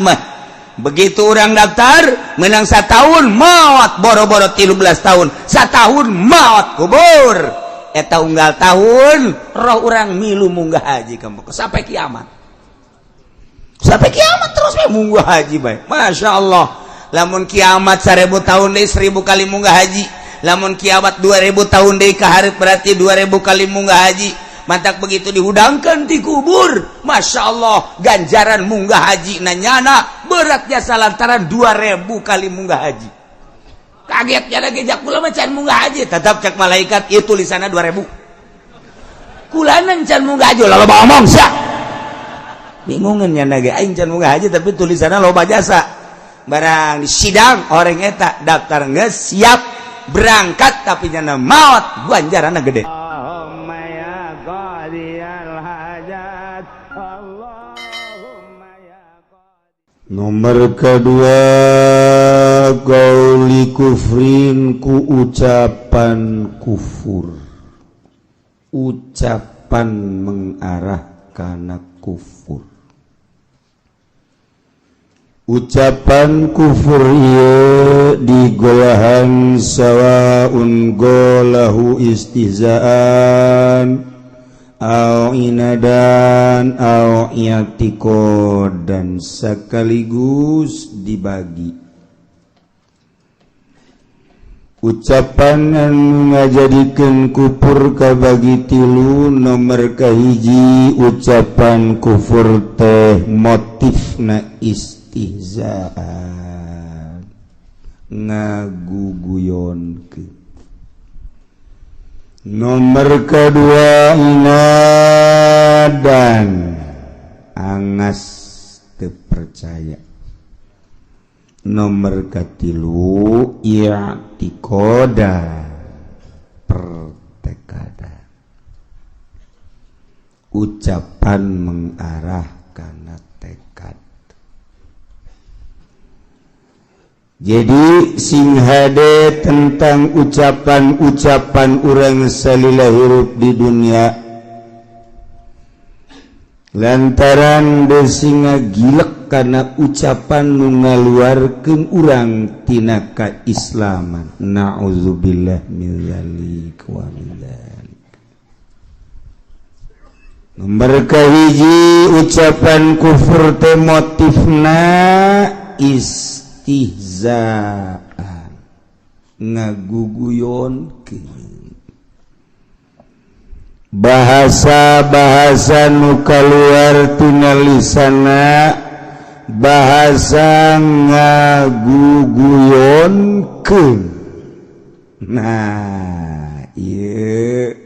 mah. Begitu orang daftar menang setahun maot, boro-boro 13 tahun, setahun maot kubur. Eta unggal tahun roh orang milu munggah haji kamu sampai kiamat, sampai kiamat terus we munggah haji bae. Masya Allah, lamun kiamat 1000 tahun deui, 1000 kali munggah haji. Lamun kiamat 2000 tahun deui ka hareup, berarti 2000 kali munggah haji. Mantak begitu dihudangkan di kubur, Masya Allah, ganjaran munggah haji nanyana beratnya salantaran 2000 kali munggah haji. Kagetnya lagi jak kula mah can munggah haji, tetap cek malaikat itu tulisanna 2000. Kulanan can munggah haji, loba omong sia. Bingungan nya ge aing can munggah haji tapi tulisanna loba jasa. Barang di sidang orang eta daftar geus siap berangkat tapi nyana maot, ganjaranna gede. Allahumma ya qadiyal hajat, Allahumma ya. Nomor kedua, qauli kufrin, ku ucapan kufur, ucapan mengarah kana kufur. Ucapan kufur ieu digolahan sawaun golahu istihzaan aw inadan aw i'tiqodan, sekaligus dibagi. Ucapan anu ngajadikeun kufur kabagi tilu. Nomor kahiji, ucapan kufur teh motifna istihzaan, ngaguguyonkeun. Nomor kedua, inadan, angas teu percaya. Nomor katilu, i'tiqoda, pertekada, ucapan mengarah kana tekad. Jadi sing hade tentang ucapan-ucapan urang salila hirup di dunia, lantaran desinga gilek karena ucapan nu ngaluarkeun urang tina kaislaman. Na'udzubillah min dzalik wa min dzalik. Nomor kahiji, ucapan kufur teh motifna istihzaan, ngaguguyonkeun. Bahasa-bahasa nu kaluar tina lisana bahasa ngaguguyonkeun. Nah, ieu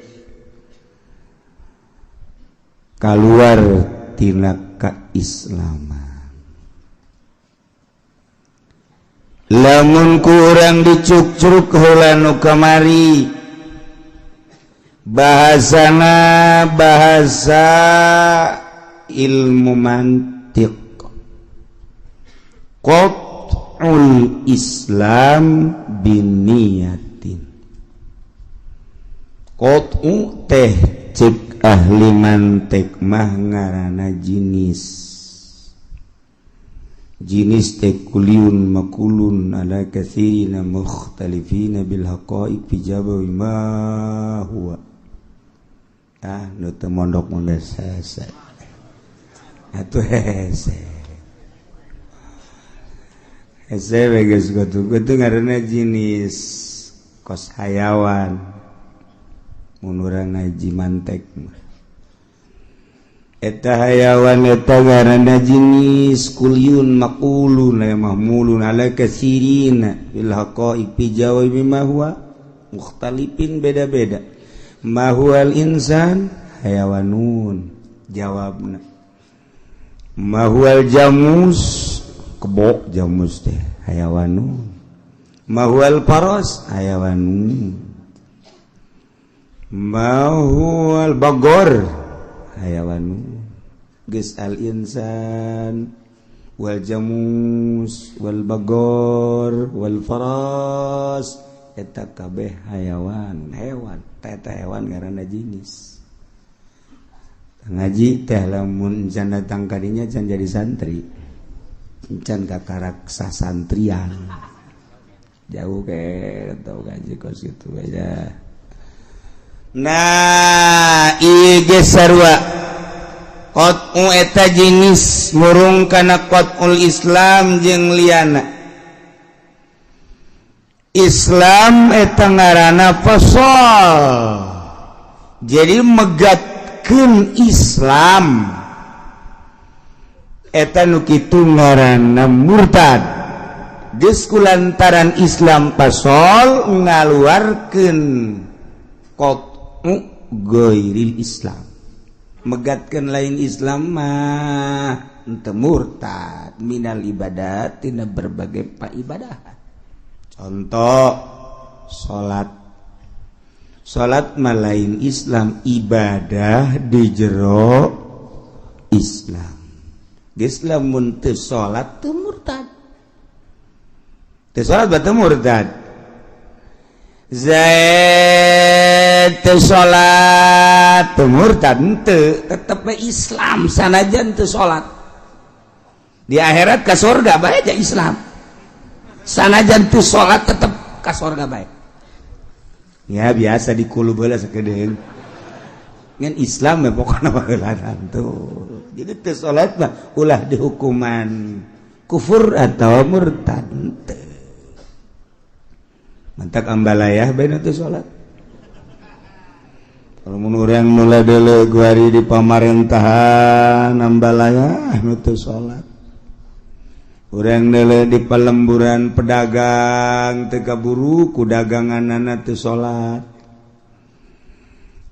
kaluar tina kaislaman. Lamun kurang dicukcruk heula nu kamari, bahasana bahasa ilmu mantiq, qat'ul Islam biniyatin. Qat'u teh cek ahli mantik mah ngaranna jinis. Jinis teh kuliun makulun ala katsirina mukhtalifina bil haqaiq fi jawabi ma huwa. Ah, nu teu mondok mondok hese. Atuh hese. Hese we geus gotu-gotu ngaranna jinis kos hayawan. Mun urang ngaji mantek mah. Eta hayawan eta ngaranna jinis kuliun maqulun la mahmulun ala katsirina bil haqaiq fi jawabi ma huwa mukhtalifin, beda-beda. Ma huwal insan hayawanun jawabna. Ma huwal jamus, kebo jamus teh hayawanun. Ma huwal faras hayawanun. Ma huwal bagor hayawanun. Geus al insan wal jamus wal bagor wal faras eta kabeh hayawan, hewan. Eta hewan ngaranna jinis. Ngaji teh lamun can datang kadinya can jadi santri. Encan kakarak sasantrian. Jauh ke tau gaji kos gitu aja. Nah, ieu ge sarua qat'u eta jenis murung kana qat'ul Islam jeung liana. Islam eta ngaranna fasal, jadi megatkeun Islam eta nu kitu ngaranna murtad. Geus kulantaran Islam pasol ngaluarkeun qat'u ghairil Islam, megatkeun lain Islam mah henteu murtad minal ibadat, tina berbagai ibadah. Contoh salat, salat mah lain Islam, ibadah di jero Islam. Geus lamun teu salat teu murtad, teu salat batu murtad. Zaid teu salat teu murtad henteu, tetep we Islam sanajan teu salat. Di akhirat ka surga bae aja Islam. Sanajan teu salat tetep ka surga bae. Ya biasa di kulub heula sakedeung. Ngan Islam ya pokokna baheula tuh. Jadi teu salat mah ulah dihukuman kufur atau murtad teu. Mantak ambalayah bae nu teu salat. Kalau mun urang nu deuleu guari di pamarentahan ambalayah nu teu salat. Urang deuleu di pelemburan pedagang teu kaburu ku daganganana teu salat.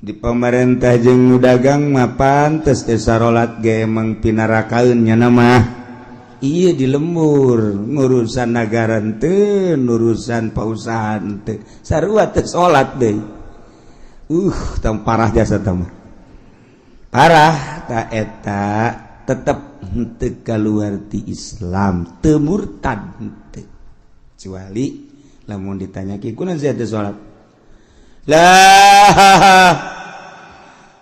Di pamarentah jeung nu dagang mah pantes teu sarolat ge emang pinarakaeun nya mah. Iya di lembur ngurusan nagara teu, ngurusan pausahaan teu, sarua teu salat deui. Tong parah jasa tah mah. Parah ta eta tetep henteu kaluar ti Islam, teu murtad henteu. Kecuali lamun ditanya ki kunaon sia teu salat? Lah,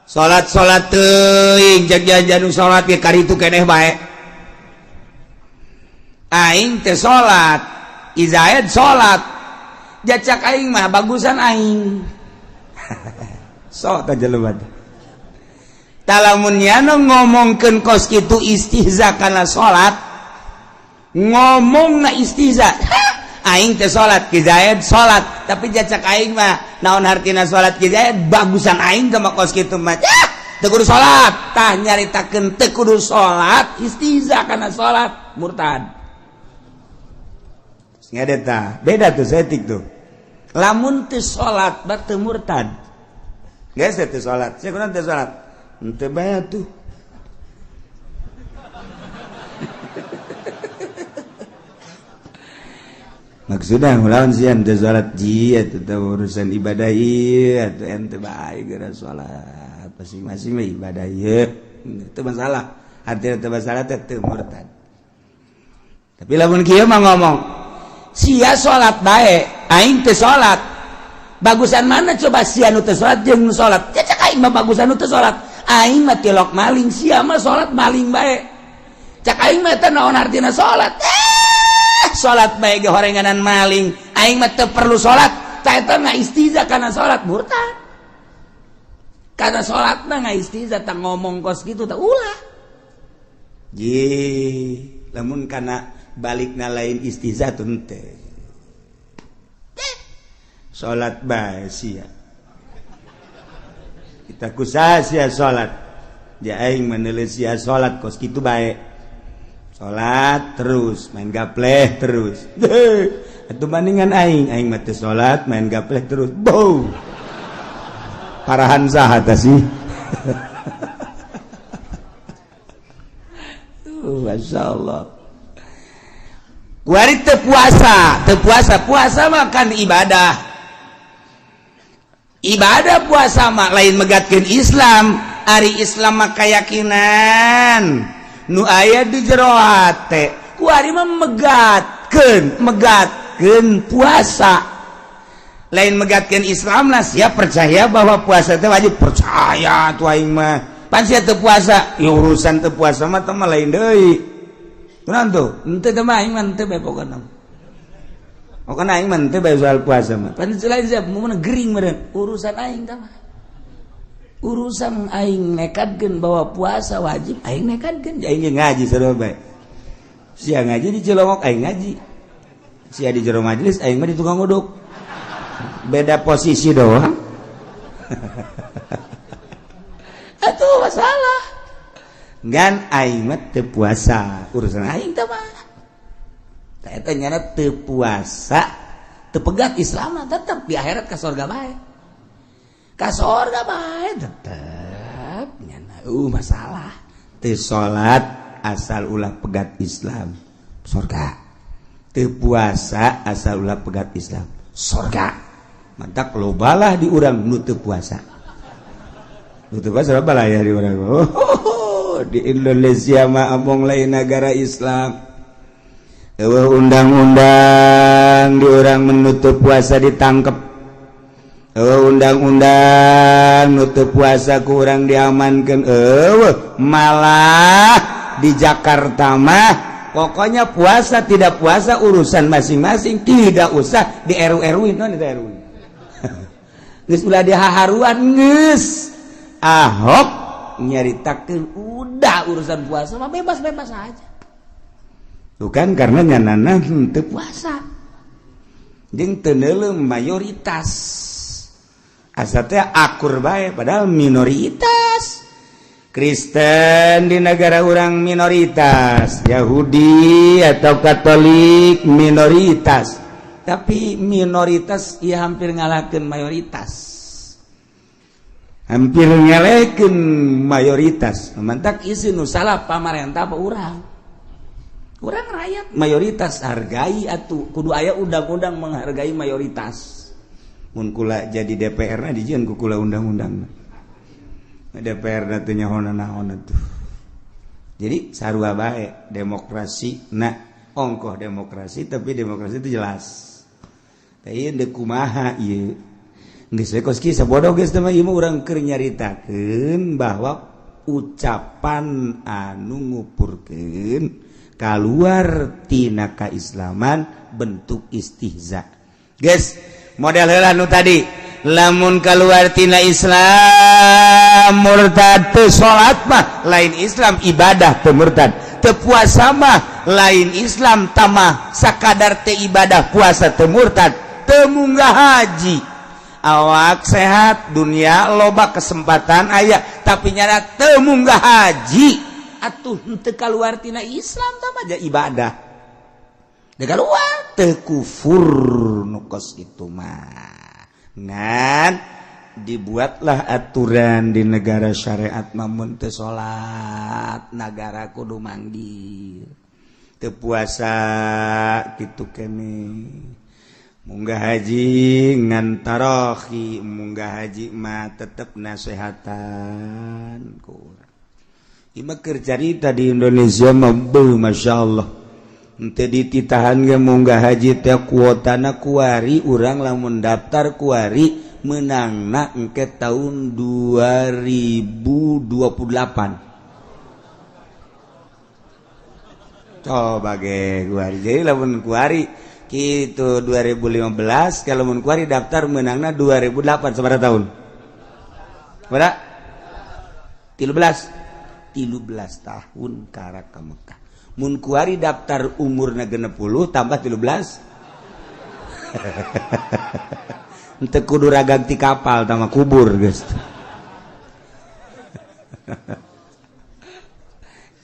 salat salat teuing jag jajan salat ge karitu keneh bae. Aing teh salat, Izaid salat. Jacak aing mah bagusan aing. Sok ta jelema teh. Talamun nyana ngomongkeun kos kitu istihza kana salat, ngomongna istihza. Aing teh salat, Ki Zaid salat, tapi jacak aing mah naon hartina salat Ki Zaid bagusan aing teh mah kos kitu mah. Teu kudu salat, tah nyaritakeun teu kudu salat, istihza kana salat, murtad. Ngede tah, beda tuh setik tuh. Lamun teu salat berarti murtad. Geus teu salat, sia kunaon teu salat? Henteu bae tuh. Maksudnya ngulawan sia teu salat ji atuh teh urusan ibadah ieu atuh ente bae geura salat. Masing-masing mah ibadah ieu. Teu masalah. Artinya teu masalah teh teu murtad. Tapi lamun kieu mah ngomong, sia salat bae, aing teu salat. Bagusan mana coba sia nu teu salat jeung nu salat? Cecek aing mah bagusan nu teu salat. Aing mah tilok maling, sia mah salat maling bae. Cak aing mah teh naon artina salat? Salat bae ge horenganan maling. Aing mah teu perlu salat. Tah eta mah istiza kana salat murtad. Kana salatna ngaistiza tah ngomong kos kitu tah ulah. Ye, lamun kana balikna lain istiza teh henteu. Salat bae sia. Kita kusaha sia salat. Ja aing meneuleuh sia salat kos kitu bae. Salat terus, main gapleh terus. Atuh bandingan aing, aing mah teu salat, main gapleh terus. Bau. Parahan saha tah sih? Masya Allah. Kuari teu puasa, teu puasa, puasa mah kan ibadah. Ibadah puasa mah lain megatkeun Islam, ari Islam mah keyakinan nu aya di jero hate. Kuari mah megatkeun, megatkeun puasa. Lain megatkeun Islam lah, siap percaya bahwa puasa teh wajib, percaya tuh aing mah. Pan sia teu puasa, ya urusan teu puasa mah teh mah lain deui. Kunaon tuh? Henteu teh mah aing mah henteu bae pokona. Pokona aing mah henteu bae soal puasa mah. Pan lain siap mun gering meureun urusan aing tah mah. Urusan aing nekadkeun bahwa puasa wajib, aing nekadkeun. Aing ngaji sarua bae. Sia ngaji di Cilongok, aing ngaji. Sia di jero majelis, aing mah di tukang uduk. Beda posisi doang. Atuh masalah. Ngan aing mah teu puasa, urusan aing teh mah. Tah eta nyana teu puasa, teu pegat Islam mah tetep di akhirat ka surga bae. Ka surga bae tetep nyana masalah. Teu salat asal ulah pegat Islam, surga. Teu puasa asal ulah pegat Islam, surga. Mantak lobalah di urang nu teu puasa. Nu teu puasa lobalah ya di urang. Oh, di Indonesia mah among lain negara Islam. Eueuh undang-undang di urang menutup puasa ditangkep. Eueuh undang-undang nutup puasa ku urang diamankeun. Eueuh malah di Jakarta mah pokoknya puasa tidak puasa urusan masing-masing, tidak usah di RU-RU non di RU. Geus ulah dihaharuan geus. Ahok nyaritakeun udah urusan puasa mah bebas-bebas aja. Bukan karena nyanana henteu puasa. Jeung teu neuleum mayoritas. Asa teh akur bae padahal minoritas. Kristen di negara urang minoritas, Yahudi atau Katolik minoritas. Tapi minoritas ia hampir ngalahkeun mayoritas. Hampir ngelekeun mayoritas. Mantak isi nu salah pamarentah apa urang? Urang rakyat mayoritas hargai atuh kudu aya undang-undang menghargai mayoritas. Mun kula jadi DPR na dijieun ku kula undang-undang. DPR na teu nyaho naon atuh. Jadi sarua bae demokrasi na ongkoh demokrasi tapi demokrasi itu jelas. Tah ieu deuk kumaha ieu? Geus we kos kieu sabodoh geus teh mah ieu mah urang keur nyaritakeun bahwa ucapan anu ngupurkeun kaluar tina kaislaman bentuk istihza. Geus model heula nu tadi lamun keluar tina Islam murtad, teu salat mah lain Islam ibadah teu murtad, teu puasa mah lain Islam tamah sakadar teu ibadah puasa teu murtad, teu munggah haji awak sehat dunia loba kesempatan aya tapi nyana teu munggah haji atuh henteu kaluar tina Islam tah aja ibadah teu kaluar teu kufur nu kos kitu mah. Ngan dibuatlah aturan di negara syariat mamun teu salat nagara kudu manggil, teu puasa kitu keneh, munggah haji ngan tarohi, munggah haji mah tetep nasehatan ku urang. Ieu mah keur carita di Indonesia mah beuh masyaallah. Henteu dititahan ge munggah haji teh kuotana kuari urang lamun daftar kuari meunangna engke tahun 2028. Coba ge kuari jadi lamun kuari kitu 2015 kalau mun kuari daftar meunangna 2008 sabaraha tahun? Sabaraha? 13 tahun karak ka Mekah. Mun kuari daftar umurna 60 tambah 13. Henteu kudu ragang ti kapal tambah kubur geus.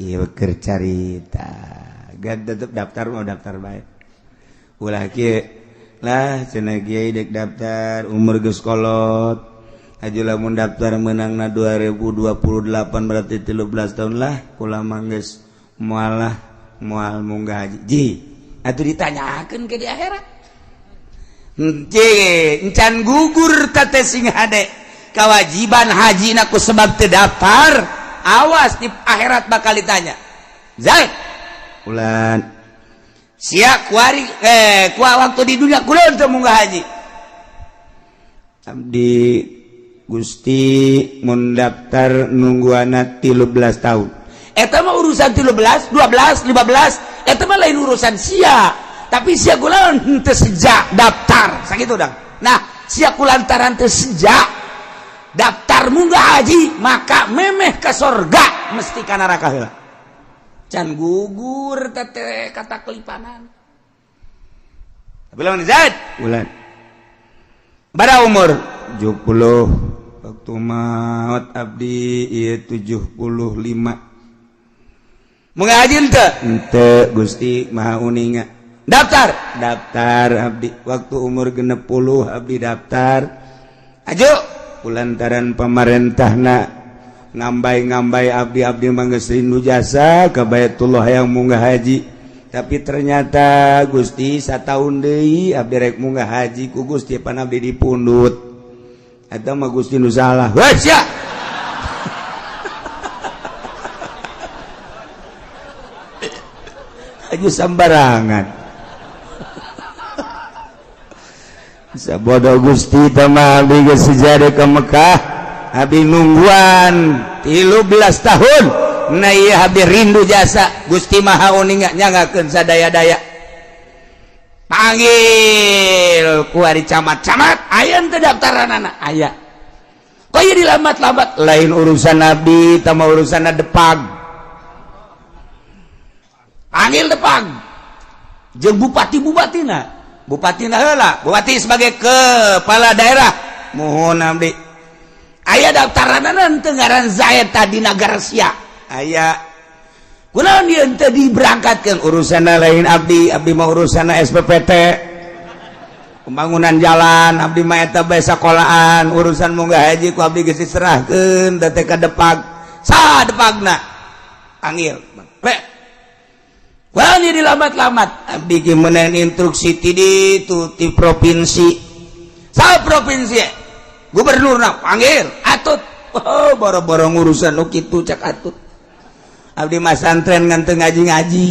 Ieu keur carita. Gan tetep daftar mau daftar bae. Ulah kieu lah cenah kiai dek daftar umur geus kolot. Aju lamun daftar meunangna 2028 berarti 13 tahun lah kula mah geus moal moal munggah haji. Ji, atuh ditanyakeun ke di akhirat. Ji, encan gugur teh sing hade kewajiban haji na ku sebab teu daftar, awas di akhirat bakal ditanya. Zaid, ulan sia kuari ku waktu di dunia kunaon teu munggah haji. Abdi Gusti mun daftar nungguana 13 tahun. Eta mah urusan 13, 12, 15. Eta mah lain urusan sia, tapi sia kulaon henteu sejak daftar sakitu dang. Nah, sia kulantaran teu sejak daftar munggah haji, maka memeh ka sorga mesti ka neraka heula. Can gugur teh kata kelipanan. Tapi lamun Zaid bulan pada umur 70 waktu maut abdi ieu 75. Munggah haji henteu? Henteu Gusti Maha Uninga. Daftar? Daftar abdi waktu umur 60 abdi daftar. Aju kulantaran pamarentahna ngambay-ngambay abdi-abdi mah geus rindu jasa ka Baitullah yang munggah haji. Tapi ternyata Gusti sataun deui abdi rek munggah haji ku Gusti pan abdi dipundut. Eta mah Gusti nu salah. Weh sia. Aju sambarangan. Sabodo Gusti tama abdi geus sejarah ke Mekah, abdi nungguan 13 tahun. Nah ieu abdi rindu jasa Gusti Maha Uninga nyangakeun sadaya-daya. Panggil ku ari camat-camat, aya teu daftaranana? Aya. Kok ieu dilambat-lambat? Lain urusan abdi, tama urusanna Depag. Panggil Depag jeung bupati-bupatina. Bupatina heula, bupati sebagai kepala daerah mohon abdi. Aya daftaranana teu ngaran Zaid tadi Nagarsia. Aya. Kunaon ieu teu diberangkatkeun? Urusanna lain abdi, abdi mah urusanna SPPT. Pembangunan jalan, abdi mah eta bae sakolaan, urusan munggah haji ku abdi geus diserahkeun teh ka Depag. Saha Depagna? Panggil. Pe. Wah, ini dilambat-lambat. Abdi ge meunang instruksi ti ditu ti provinsi. Saha provinsi? Gubernurna panggil. Atut. Oh, boro-boro urusan nu kitu cak atut. Abdi mah santren ngan teu ngaji-ngaji.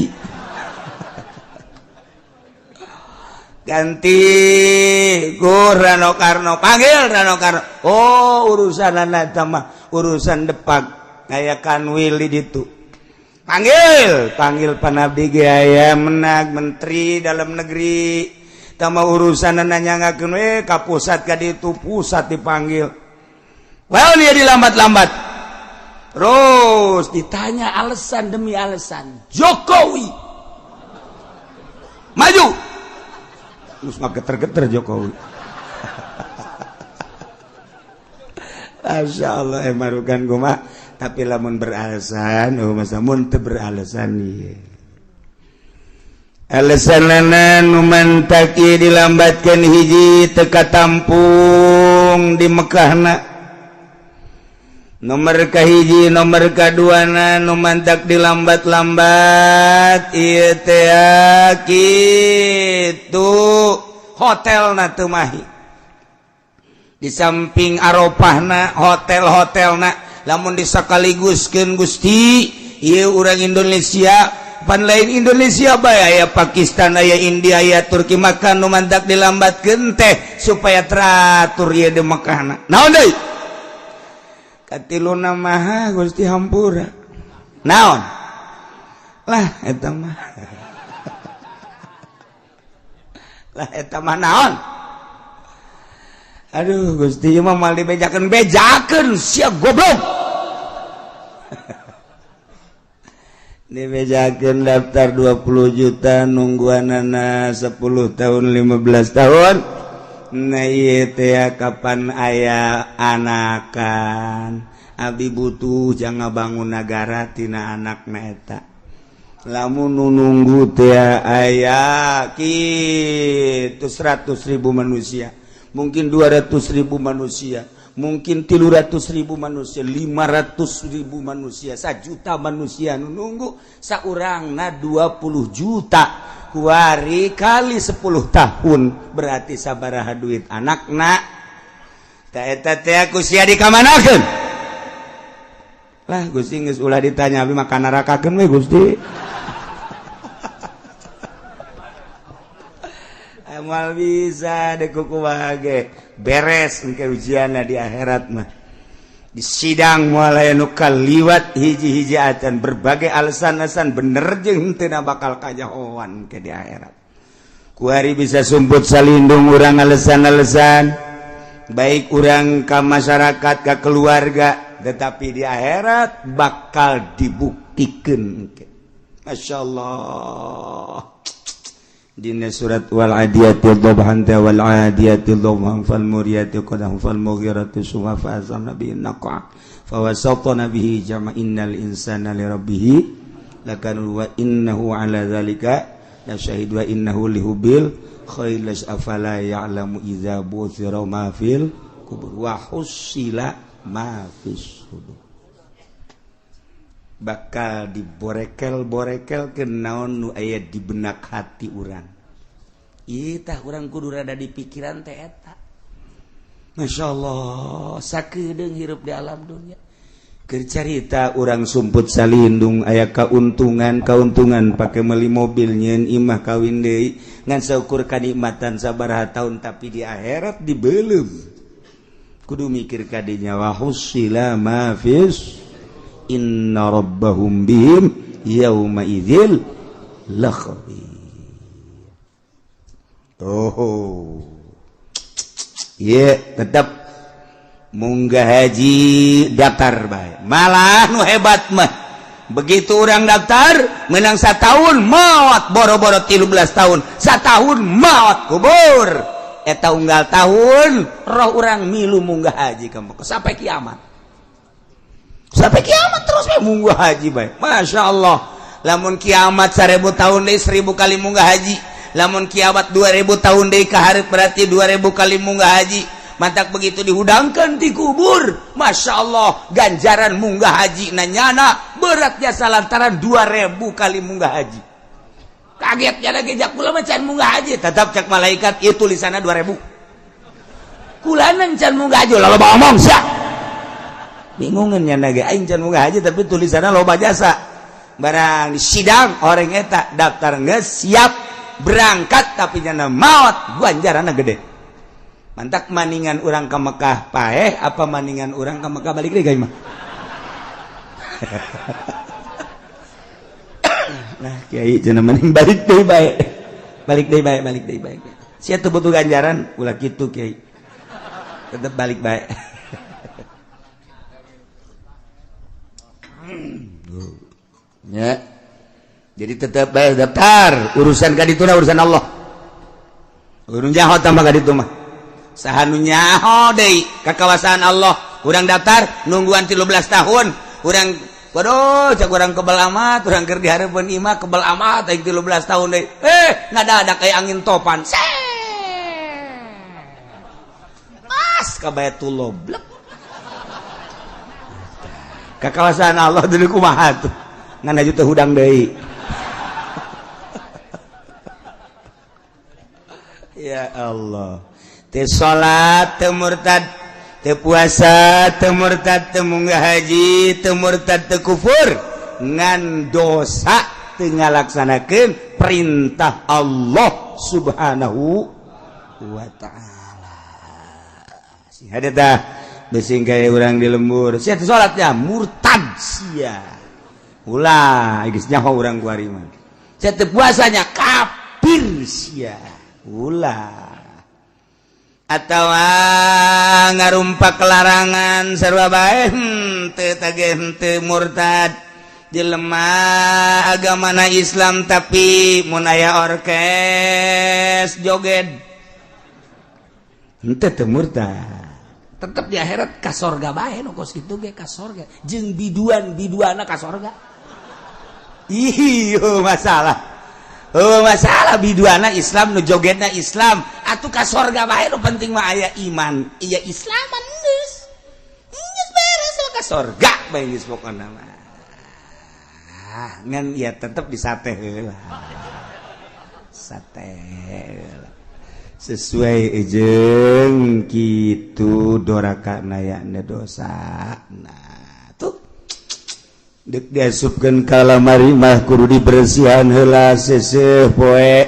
Ganti ku Rano Karno, panggil Rano Karno. Oh, urusanana eta mah urusan Depag aya Kanwil di ditu. Panggil, panggil panabdi ge aya menag menteri dalam negeri. Tama urusanana nyangakeun we ka pusat ka ditu, pusat dipanggil. Well, dia dilambat-lambat. Terus ditanya alasan demi alasan. Jokowi maju. Terus mah geter-geter Jokowi. Masya Allah emarukan gua mah. Tapi lamun beralasan, oh masa mun teu beralasan ieu. Alasanana nu mantak ieu dilambatkeun hiji teu katampung di Mekahna. Nomor kahiji, nomor kaduana nu mantak dilambat-lambat ieu teh kitu hotelna teu mahi. Di samping Arafahna, hotel-hotelna lamun disakaliguskeun Gusti ieu urang Indonesia pan lain Indonesia bae aya Pakistan aya India aya Turki maka nu mantak dilambatkeun teh supaya teratur ieu di Mekahna. Naon deui? Katiluna mah Gusti hampura. Naon? Lah eta mah. Lah eta mah naon? Aduh Gusti ieu mah moal dibejakeun bejakeun sia goblok. Dibejakeun daftar 20 juta nungguanana 10 tahun 15 tahun. Nah ieu teh kapan aya anakan. Abdi butuh jangan bangun nagara tina anakna eta. Lamun nu nunggu teh aya kitu 100.000 manusia, mungkin 200.000 manusia, mungkin 300.000 manusia, 500.000 manusia, 1 juta manusia nu nunggu saurangna 20 juta kuari kali 10 tahun berarti sabaraha duit anakna. Ta eta teh ku sia dikamanakeun? Lah Gusti geus ulah ditanya abdi mah ka nerakakeun we Gusti. Amal bisa deh kuku wage beres engke ujianna di akhirat mah. Di sidang mulai nu kaliwat hiji-hiji acan berbagai alasan-alasan bener jeung teu bakal kajahoan ke di akhirat. Kuari bisa sumput salindung urang alasan-alasan baik urang ka masyarakat, ka keluarga, tetapi di akhirat bakal dibuktikan. Masya Allah. Dina surat wal adiyati dhabhan wal adiyati dhabhan fal muriyati qadhan fal mughirati subha fa azamna bihi naqa fa wasatna bihi jama innal insana li rabbih lakanu wa innahu ala zalika la syahid wa innahu lihubil khair afala ya'lamu idza buthira ma fil kubur wa husila ma fis sudur. Bakal diborekel-borekel ke naon nu aya di benak hati urang. Ieu tah urang kudu rada di pikiran teh eta. Masya Allah, sakedeung hirup di alam dunia. Keur carita urang sumput salindung aya kauntungan pake meuli mobil nyeun imah kawin deui ngan saukur kanikmatan sabaraha taun tapi di akhirat dibeuleum. Kudu mikir ka dinya wa husila ma fis inna rabbahum bihim yauma idzil lakhabir. Oh. Ye, tetap munggah haji daftar bae. Malah nu hebat mah. Begitu orang daftar menang setahun maot boro-boro 13 tahun, setahun maot kubur. Eta unggal tahun roh urang milu munggah haji ka Mekah sampai kiamat. Sampai kiamat terus we munggah haji bae. Masya Allah. Lamun kiamat 1000 tahun deui 1000 kali munggah haji. Lamun kiamat 2000 tahun deui ka hareup berarti 2000 kali munggah haji. Mantak begitu dihudangkan di kubur, Masya Allah, ganjaran munggah haji nanyana berat jasa lantaran 2000 kali munggah haji. Kagetnya lagi jak kula mah can munggah haji, tetap cek malaikat ieu tulisanna 2000. Kulanan can munggah haji, loba omong sia. Bingungan nyana ge aing can munggah haji tapi tulisanna loba jasa. Barang di sidang orang eta daftar geus siap berangkat tapi nyana maot ganjaranna gede. Mantak maningan urang ke Mekah paeh apa maningan urang ke Mekah balik deui mah. Nah kiai cenah maning balik deui bae. Balik deui bae, balik deui bae. Sia teu butuh ganjaran ulah kitu kiai. Tetep balik bae. Ya. Jadi tetap bae daftar, urusan ka dituna urusan Allah. Urun nyaho tambah ka ditu mah. Saha nu nyaho deui ka kawasan Allah, urang daftar nungguan 13 tahun, urang waduh cak urang kebel amat, urang keur dihareupeun imah kebel amat aing 13 tahun deui. Ngadadak aya angin topan. Pas ka Baitullah blek. Ka kawasan Allah deui kumaha tuh? Ngan aju teu hudang deui. Ya Allah. Teu salat teu murtad, teu puasa teu murtad, teu munggah haji teu murtad, teu kufur, ngan dosa teu ngalaksanakeun perintah Allah Subhanahu wa ta'ala. Sing hade tah beusi gawe urang di lembur, sia teu salatnya murtad sia. Ulah geus nyaho urang kuari mah. Sia teu puasanya kafir sia. Ulah. Atau ngarumpak larangan sarua bae henteu tage henteu murtad. Jelema agamana Islam tapi mun aya orkes joget henteu teu murtad. Tetep di akhirat ka sorga bae nu kos kitu ge ka sorga jeung biduan-biduana ka sorga. Ih, masalah. Oh, masalah biduana Islam nu jogetna Islam atuh ka sorga bae nu penting mah aya iman, iya Islaman geus. Geus beres ka sorga bae geus pokona mah. Ah, ngan ya tetep di sate heula. Sate heula. Sesuai jeung kitu doraka nayana dosa. Nah, tuh dek diasupkeun ka lamari mah kudu dibersihan heula seuseuh poe.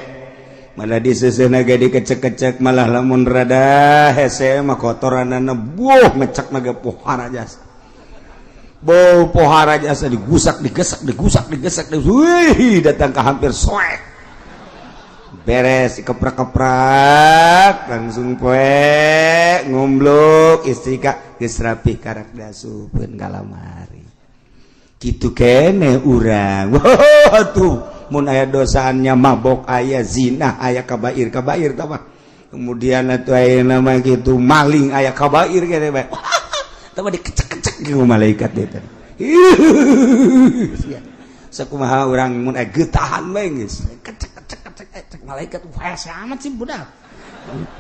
Malah diseuseuna ge dikecek-kecek malah lamun rada hese mah kotoranana buh ngecek na ge pohara jasa. Bau pohara jasa digusak, digesak, digusak, digesak, wih, datang ke hampir soek. Beres keprak-keprak, langsung poe ngumbluk istri kak geus rapih karak diasupkeun ka lamari. Kitu kene urang. Wah, tuh mun aya dosaannya mabok, aya zina, aya kabair-kabair tah mah. Kemudian atuh aya nama kitu maling, aya kabair kene bae. Tah mah dikecek-kecek ku malaikat teh. Sakumaha urang mun aya getahan bae geus. Kecek kecek kecek kecek malaikat hese amat sih budak.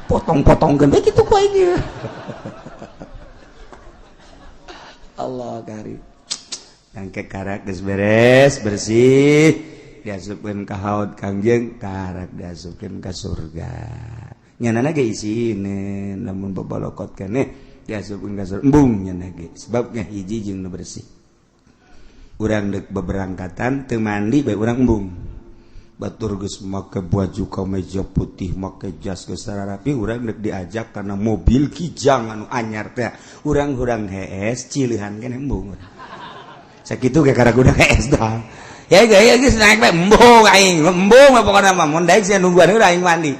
Potong-potongkeun bae kitu ku aing. Allah kari. Angke karak geus beres bersih diasupkeun ka haud Kangjeng, karak diasupkeun ka surga. Nyanana ge isine lamun babalokot keneh diasupkeun ka surga embung nyana ge sebab nya hiji jeung nu bersih. Urang deuk beberangkatan teu mandi bae urang embung. Batur geus make baju kameja putih, make jas geus rapi, urang deuk diajak kana mobil kijang anu anyar teh. Urang-urang hees cilihan keneh embung. Sakitu ge karak udah hees dah. Ya ya geus naik bae embung aing, embung pokona mah mun daek sia nungguan heula aing mandi.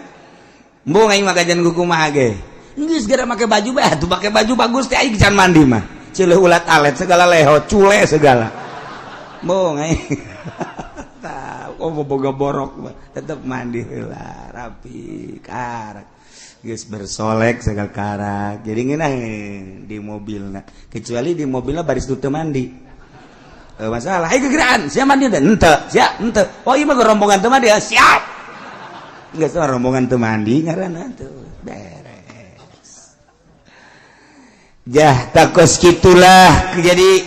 Embung aing mah kajian ku kumaha ge. Geus gara make baju bae atuh make baju bagus teh aing can mandi mah. Ceuleuh ulat alet segala leho, cule segala. Embung aing. Tah, oh boga borok mah tetep mandi heula rapi karak. Geus bersolek segala karak. Jadi ngeunah di mobilna. Kecuali di mobilna baris nu teu mandi. Masalah, ayo kegeraan, siap mandi dan ente, siap ente. Oh iya mah rombongan teu mandi ya, siap. Enggak sama rombongan teu mandi ngaranna tuh beres. Jah takos kitulah jadi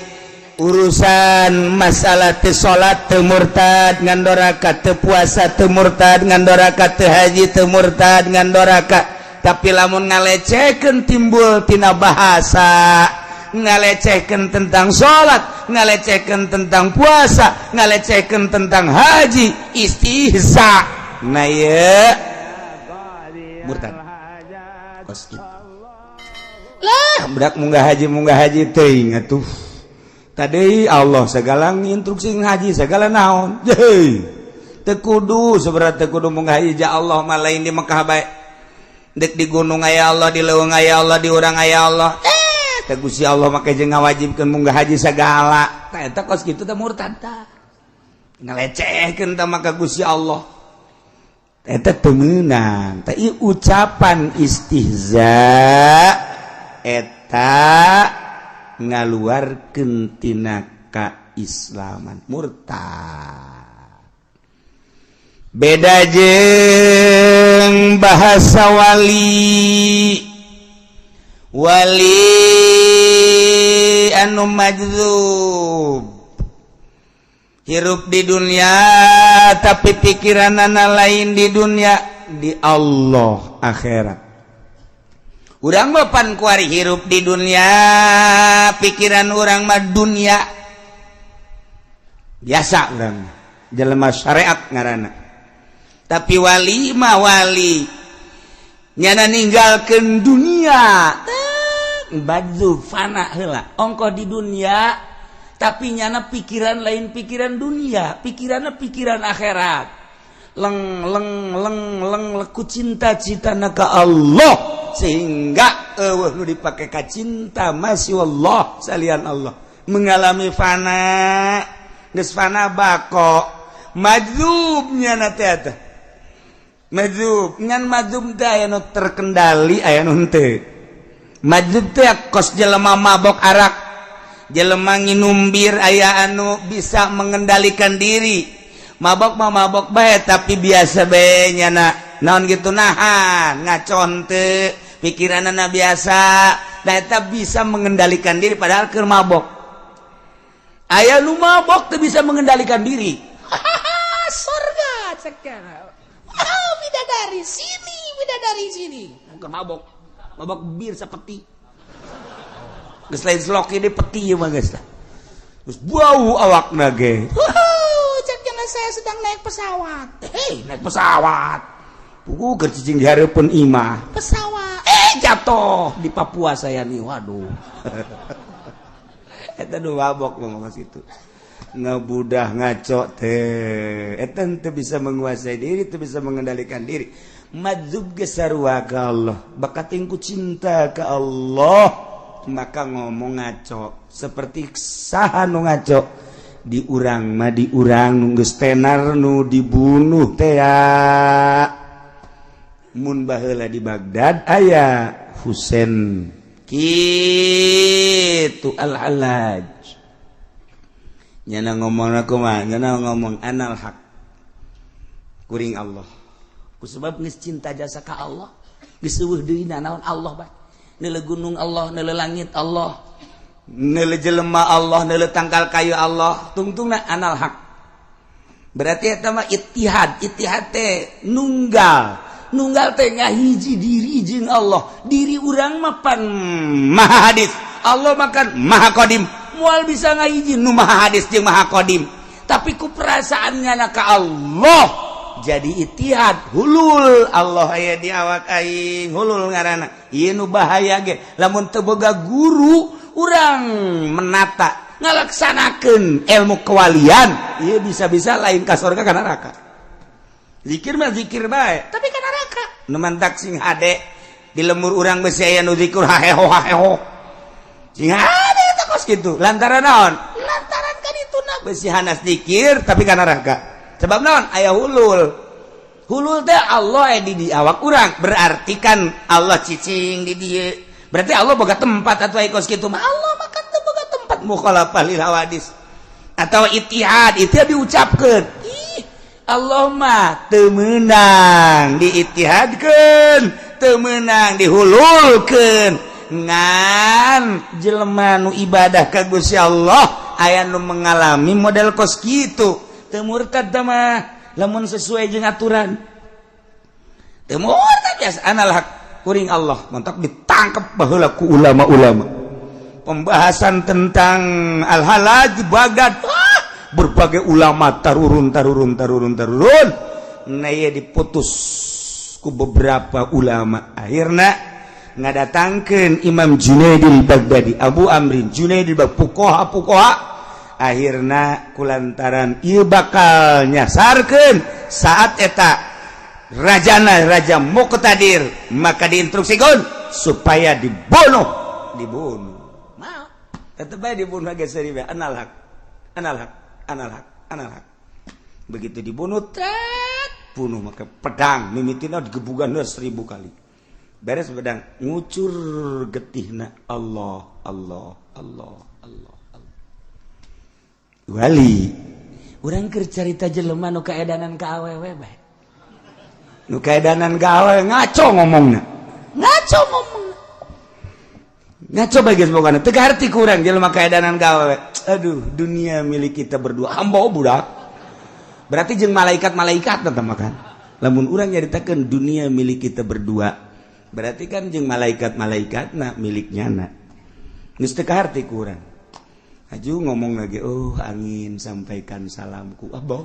urusan masalah teu salat teu murtad ngan doraka, teu puasa teu murtad ngan doraka, teu haji teu murtad ngan doraka. Tapi lamun ngalecehkeun timbul tina bahasa, ngalecehkan tentang sholat, ngalecehkan tentang puasa, ngalecehkan tentang haji, istihza. Nah ya murtad. Kos kitu. Lah budak munggah haji teuing atuh. Tadi Allah segala instruksi haji segala naon. Heuy. Teu kudu seberat teu kudu munggah haji ja Allah mah lain di Mekah bae. Dek di gunung aya Allah, di leuweung aya Allah, di urang aya Allah. Teh Gusti Allah make jeung ngawajibkeun munggah haji segala. Tah eta kos kitu teh murtad tah. Ngalecehkeun tah maka Gusti Allah. Eta teu meunang. Tah ieu ucapan istihza eta ngaluarkeun tina kaislaman murtad. Beda jeung bahasa wali. Wali anu majzub hirup di dunia tapi pikiranana lain di dunia, di Allah akhirat. Urang mah pan kuari hirup di dunia, pikiran urang mah dunia biasa, urang jelema syariat ngaranna. Tapi wali mah wali nyana ninggalkeun dunia, baju fana heula ongkoh di dunia, tapi nyana pikiran lain pikiran dunia, pikiranna pikiran akhirat. Leng leng leng leng leku cinta-cita ka Allah sehingga eueuh nu dipake ka cinta masih Allah salian Allah, mengalami fana, geus fana bako majzubnya na teh eta. Majzub ngan majzub teh aya nu terkendali aya nu henteu. Majzub teh kos jelema mabok arak, jelema nginum bir, aya anu bisa mengendalikan diri. Mabok mah mabok bae tapi biasa bae nyana naon gitu nahan ngacon teu pikiranana biasa. Nah eta bisa mengendalikan diri padahal keur mabok. Aya nu mabok teu bisa mengendalikan diri. Surga sekarang. Wow, bidadari sini, bidadari sini. Bukan mabok, mabok bir sepeti. Geus lain slok ini peti ieu mah geus lah. Geus bau awakna ge. Wow, cek jangan saya sedang naik pesawat. Hei, naik pesawat. Pugu keur cicing di hareupeun imah. Pesawat. Jatuh di Papua saya nih, waduh. Eta nu mabok mah kos kitu. Ngabudah ngaco teh eta teu bisa menguasai diri, teu bisa mengendalikan diri. Madzub ge sarua ka Allah, bakating ku cinta ka Allah maka ngomong ngaco. Seperti saha nu ngaco di urang mah, di urang nu geus tenar nu dibunuh teh ya. Mun baheula di Baghdad aya Husain kitu Al-Hallaj. Nyana ngomong aku mah, nyana ngomong anal haq, kuring Allah. Ku sebab geus cinta jasa ka Allah, geus eueuh deui naon Allah bae. Neuleu gunung Allah, neuleu langit Allah, neuleu jelema Allah, neuleu tangkal kayu Allah, tungtungna anal haq. Berarti eta mah ittihad, ittihad teh nunggal. Nunggal teh ngahiji diri jeung Allah. Diri urang mah pan maha hadis, Allah makan maha qadim. Moal bisa ngahiji nu maha hadis jeung maha qadim. Tapi ku perasaannya na ka Allah jadi ittihad, hulul Allah aya di awak aing, hulul ngaranna. Ieu nu bahaya ge lamun teu boga guru urang menata ngalaksanakeun ilmu kewalian, ieu bisa-bisa lain ka surga ka neraka. Zikir mah zikir bae, tapi ka neraka. Nu mantak sing hade di lemur urang besi aya nu zikir haheho haheho. Sing hade eta kos kitu. Lantaran naon? Lantaran kan itu na besi hanas zikir tapi ka neraka. Sebab naon? Aya hulul. Hulul teh Allah aya di awak urang, berarti kan Allah cicing di dieu. Berarti Allah boga tempat atuh aya kos kitu mah. Allah mah kan teu boga tempat, mukhalafah lil hawadis. Atau ittihad, ittihad diucapkeun. Ih, Allah mah teu meunang diittihadkeun, teu meunang dihululkeun. Ngan jelema nu ibadah ka Gusti Allah aya nu mengalami model kos kitu. Teu murtad teh mah lamun sesuai jeung aturan. Teu murtad biasa anal haq kuring Allah, mantak ditangkep baheula ku ulama-ulama. Pembahasan tentang Al-Hallaj di Baghdad, wah, berbagai ulama tarurun tarurun tarurun tarurun. Nah, ieu diputus ku beberapa ulama. Akhirna ngadatangkeun Imam Junaidil Baghdadi, Abu Amrin Junaidil Baghdadi, fuqaha fuqaha. Akhirna kulantaran ieu bakal nyasarkeun saat eta rajana raja Muqtadir, maka diinstruksikeun supaya dibunuh, dibunuh. Mau tetep bae dibunuh ge seuri bae anal haq, anal haq, anal haq, anal haq. Begitu dibunuh, tet, bunuh maka pedang mimitina digebugan 1000 kali. Beres pedang ngucur getihna Allah Allah Allah Allah Allah. Wali urang keur carita jelema nu kaedanan ka awewe bae. Nu kaedanan ka awewe ngaco ngomongna. Ngaco ngomongna. Ngaco bae geus pokona teu kaharti ku urang jelema kaedanan ka awewe. Aduh, dunia milik kita berdua. Hamba budak. Berarti jeung malaikat-malaikat teh mah kan. Lamun urang nyaritakeun dunia milik kita berdua, berarti kan jeung malaikat-malaikat na miliknya na. Geus teu kaharti ku urang. Aju ngomong lagi, oh angin sampaikan salamku. Ah, bau.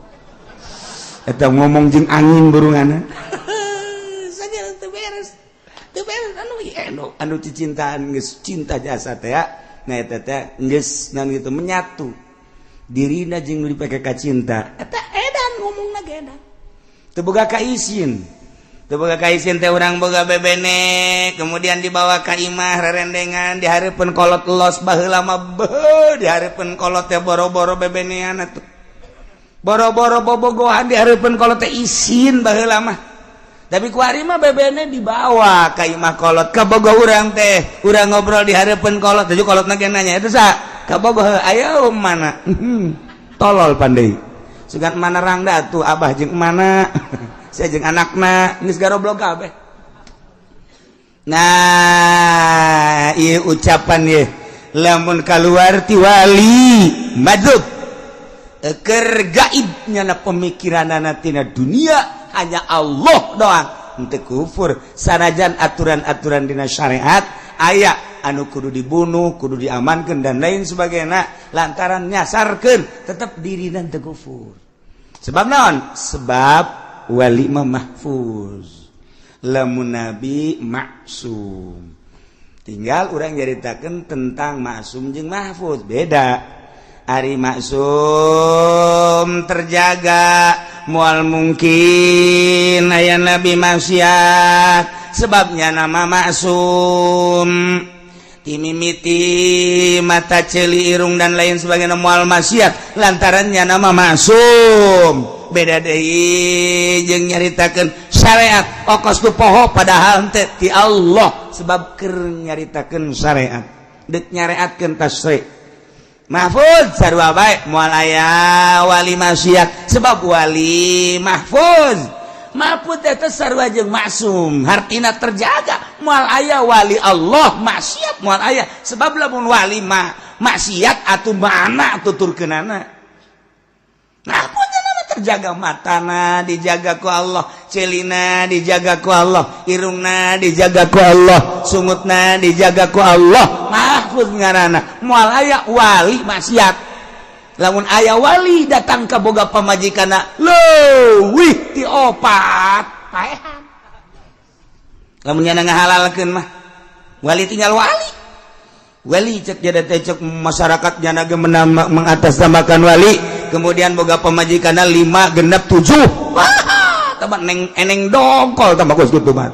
Eta ngomong jeung angin burungana. Sagala teu beres. Teu beres anu anu anu cicintaan geus cinta jasa teh ya. Nah eta teh geus naon gitu menyatu. Dirina jeung nu dipake ka cinta. Eta edan ngomongna ge edan. Teu boga kaisin. Teu boga kaisin teh urang boga bebene, kemudian dibawa ka imah rerendengan dihareupeun kolot los baheula mah beuh dihareupeun kolot teh boro-boro bebenean atuh. Boro-boro bobogohan dihareupeun kolot teh isin baheula mah. Tapi ku ari mah bebene dibawa ka imah kolot, ka bogo urang teh, urang ngobrol dihareupeun kolot, tuju kolotna ge nanya, "Eta sa? Ka bogo ayo mana?" Tolol pandai. Sugan mana rangda tuh abah jeung mana? Saya jeung anakna geus garoblog kabeh. Nah, ieu ucapan ieu lamun kaluar ti wali madzub keur gaib nyana pemikiranana tina dunia hanya Allah doang, henteu kufur sanajan aturan-aturan dina syariat aya anu kudu dibunuh, kudu diamankeun dan lain sebagainya lantaran nyasarkeun tetep dirina teu kufur. Sebab naon? Sebab wali mah mahfuz, lamun nabi maksum. Tinggal urang nyaritakeun tentang maksum jeung mahfuz beda. Ari maksum terjaga, moal mungkin aya nabi maksiat, sebabnya nama maksum timimiti mata, ceuli, irung dan lain sebagainya moal maksiat lantarannya nama maksum. Beda deui jeung nyaritakeun syariat, okos tu poho padahal teh ti Allah, sebab keur nyaritakeun syariat, deuk nyareatkeun tasyri'. Mahfuz sarua bae, moal aya wali maksiat sebab wali mahfuz. Mahfuz eta sarua jeung maksum, hartina terjaga. Moal aya wali Allah maksiat, moal aya, sebab lamun wali ma maksiat atuh mana tuturkeunana. Mahfuz nama terjaga, matana dijaga ku Allah, celina dijaga ku Allah, irungna dijaga ku Allah, sungutna dijaga ku Allah. Mahfuz ngaranna, moal aya wali maksiat. Lamun aya wali datang ka boga pamajikanna leuwih ti opat, paehan. Lamun nyana ngahalalkeun mah wali tinggal wali. Wali cek jadi teh, cek masyarakat nyana ge mengatasnamakan wali, kemudian boga pamajikanna lima, genep, tujuh, wah, tambah neng eneng dongkol, tambah kos kitu mah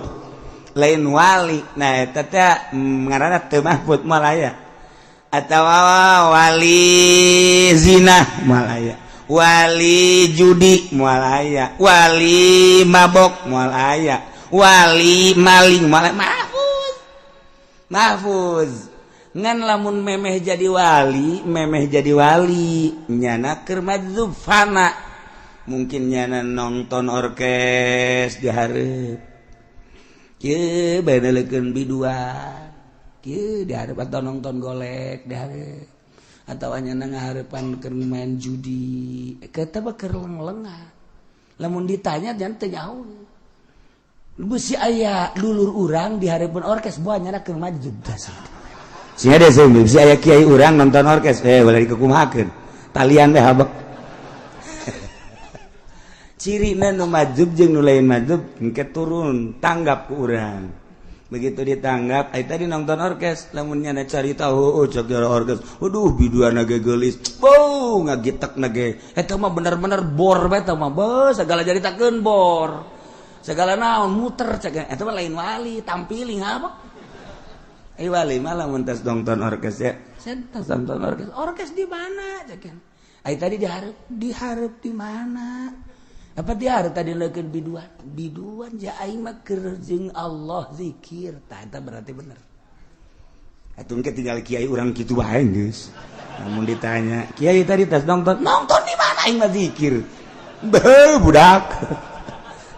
lain wali. Nah, eta teh ngaranna teu mahfud, moal aya. Atawa wali zina moal aya, wali judi moal aya, wali mabok moal aya, wali maling moal aya. Mahfuz, mahfuz. Ngan lamun memeh jadi wali, memeh jadi wali nyana keur majzub fana, mungkin nyana nonton orkes di hareup kieu bae, leukeun biduan kieu di hareup, atau nonton golek di hareup, atau nyana ngahareupan keur main judi, eta mah keur leng-lengan. Lamun ditanya jangan teu nyaho. Bisi aya dulur urang di hareupeun orkes, buah nyana keur majzub. Sia deh, bisi aya kiai urang nonton orkes, eh, boleh dikukumahakeun. Talian deh habek. Ciri nu majzub jeung nu lain majzub engke turun tanggap ku urang. Begitu ditanggap, ai tadi nonton orkes, lamun nyana cari tahu, oh, cek jara orkes. Waduh, biduan ge geulis. Beuh, ngagitek na ge. Eta mah bener-bener bor bae eta mah, beuh, segala jaritakeun bor. Segala naon muter cek eta mah lain wali, tampiling apa? Eh, wali malah mun tos nonton orkes ya. Sentas nonton orkes. Orkes di mana cek? Ai tadi dihareup, dihareup di mana? Apa dihareup tadi leukeun biduan? Biduan ja aing mah keur jeung Allah zikir. Tah, eta berarti bener. Atuh engke tinggal kiai urang kitu bae geus. Lamun ditanya, "Kiai tadi tas nonton?" "Nonton di mana, aing mah zikir." Beuh, budak.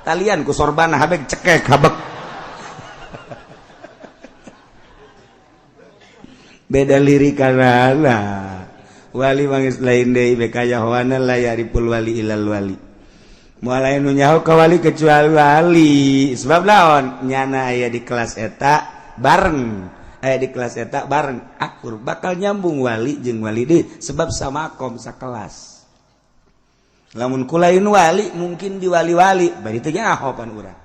Talian ku sorbana habek cekek habek. Beda lirik karena wali mangis lain deui, bekayahoana la yariful wali ilal wali, moal lain nu nyaho ka wali kecuali wali. Sebab naon? Nyana aya di kelas eta bareng, aya di kelas eta bareng, akur, bakal nyambung wali jeung wali deui, sebab sama kom sakelas. Lamun ku lain wali mungkin di wali-wali bari teu nyaho pan urang.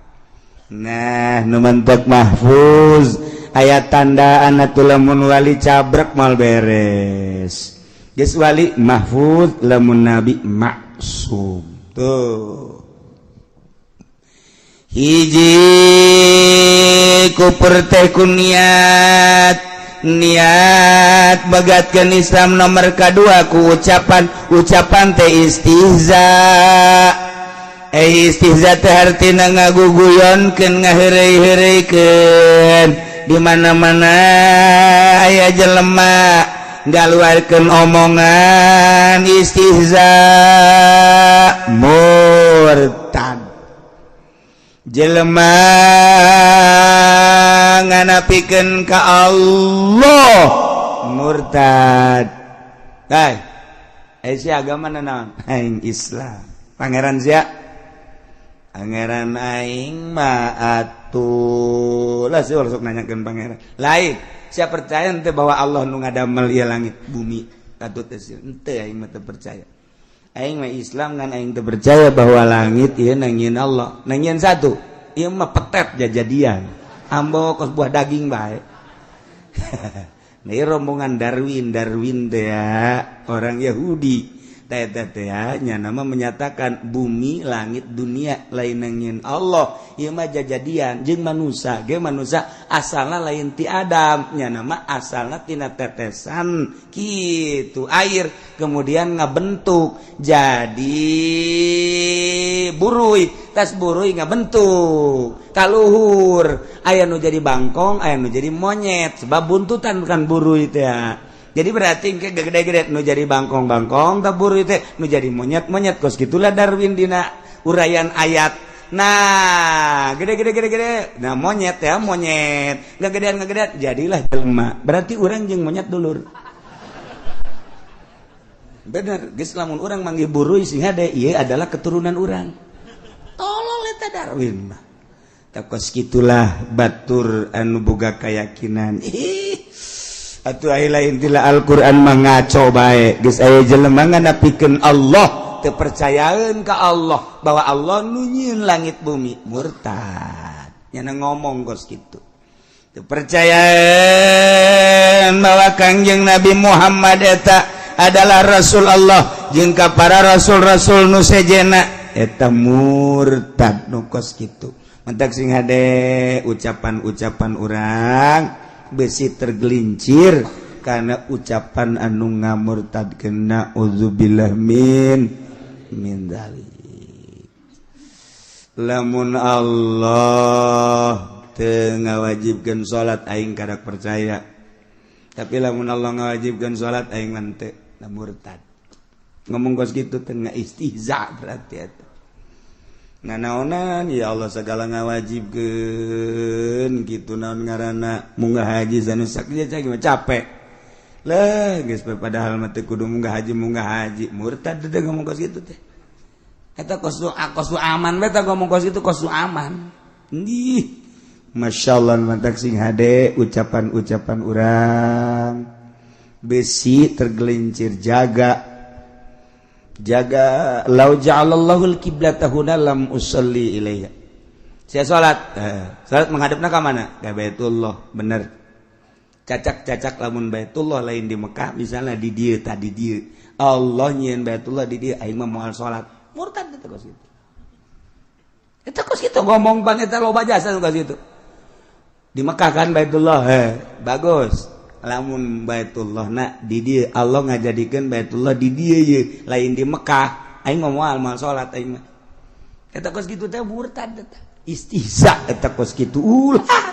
Nah, nu mentek mahfuz aya tanda atuh, lamun wali cabrek mal beres geus wali mahfuz, lamun nabi maksum. Tuh, hiji kupur teh ku niat, niat begatkeun Islam. Nomor kedua ku ucapan, ucapan teh istihza. Eh, istihza teh hartina ngaguguyonkeun, ngaheureuy-heureuikeun. Di mana-mana aya jelema ngaluarkeun omongan istihza, murtad. Jelema nganapikeun ka Allah, murtad. Hai, eh, si agama naon? Aing Islam. Pangeran sia? Pangeran aing mah atuh lah, sih sok nanyakeun pangeran lain. Siapa percaya ente bahwa Allah nu ngadamel ieu langit bumi? Atuh teh ente, aing mah teu percaya. Aing mah Islam, ngan aing teu percaya bahwa langit ieu nangieun Allah, nangieun satu ieu mah petet jajadian, ambo kos buah daging bae. Nah, rombongan Darwin. Darwin teh ya, orang Yahudi nya, nama menyatakan bumi, langit, dunia lain nangin Allah. Ieu mah jajadian. Jeung manusia ge, manusia asalna lain ti Adam nya, nama asalna tina tetesan kitu air, kemudian ngabentuk jadi buruy, tas buruy ngabentuk kaluhur, aya nu jadi bangkong, aya nu jadi monyet, sebab buntutan bukan buruy teh. Jadi berarti ke gede-gede nu jadi bangkong-bangkong, tak buruy teh nu jadi monyet-monyet. Kos gitulah Darwin dina uraian ayat. Nah, gede-gede gede-gede, nah monyet ya, monyet nggak gedean, nggak gedean, jadilah jelema. Berarti orang jeung monyet dulur. Bener geus, lamun urang manggil buruy sing hade, ieu adalah keturunan urang. Tolol eta Darwin mah. Tak kos gitulah batur anu boga keyakinan. Ih atuh, ai lain tila Al-Qur'an mah ngaco bae. Geus aya jelema nganapikeun Allah, teu percayaeun ka Allah bahwa Allah nu nyieun langit bumi, murtad. Nyana ngomong kos kitu, teu percayaeun bahwa Kangjeng Nabi Muhammad eta adalah Rasul Allah jeung ka para rasul-rasul nu sejena, eta murtad nu kos kitu. Mentak sing hade ucapan-ucapan urang, besi tergelincir karena ucapan anu ngamurtadkeun. Naudzubillah min min dzalik. Lamun Allah teu ngawajibkeun salat, aing kadak percaya, tapi lamun Allah ngawajibkeun salat, aing mah teu. Murtad ngomong kos kitu teh, istihza berarti eta. Nganaonan ya Allah segala ngawajibkeun gitu, naon ngaranna, munggah haji sanusak dia capek lah geus, padahal mah teu kudu munggah haji, munggah haji. Murtad teh ngomong kos kitu teh. Eta kos kos aman beta ngomong kos itu, kos aman. Ih, Masya Allah, mantak sing hade ucapan-ucapan urang, besi tergelincir. Jaga jaga. Lau ja'alallahu al-qiblata huna lam usalli ilaiha. Saya salat, salat menghadapna ka mana? Ka Baitullah. Bener, cacak-cacak lamun Baitullah lain di Mekah, misalnya di dieu, tadi dieu Allah nyieun Baitullah di dieu, aing mah moal salat. Murtad eta kos kitu. Eta kos kitu ngomong bang, eta loba jasa kos kitu. Di Mekah kan Baitullah, bagus. Lamun Baitullah nak di dieu, Allah ngajadikeun Baitullah di dieu ye, lain di Mekah, aing mah moal moal salat aing mah. Eta kos kitu teh murtad eta, istihza eta kos kitu. Ulah,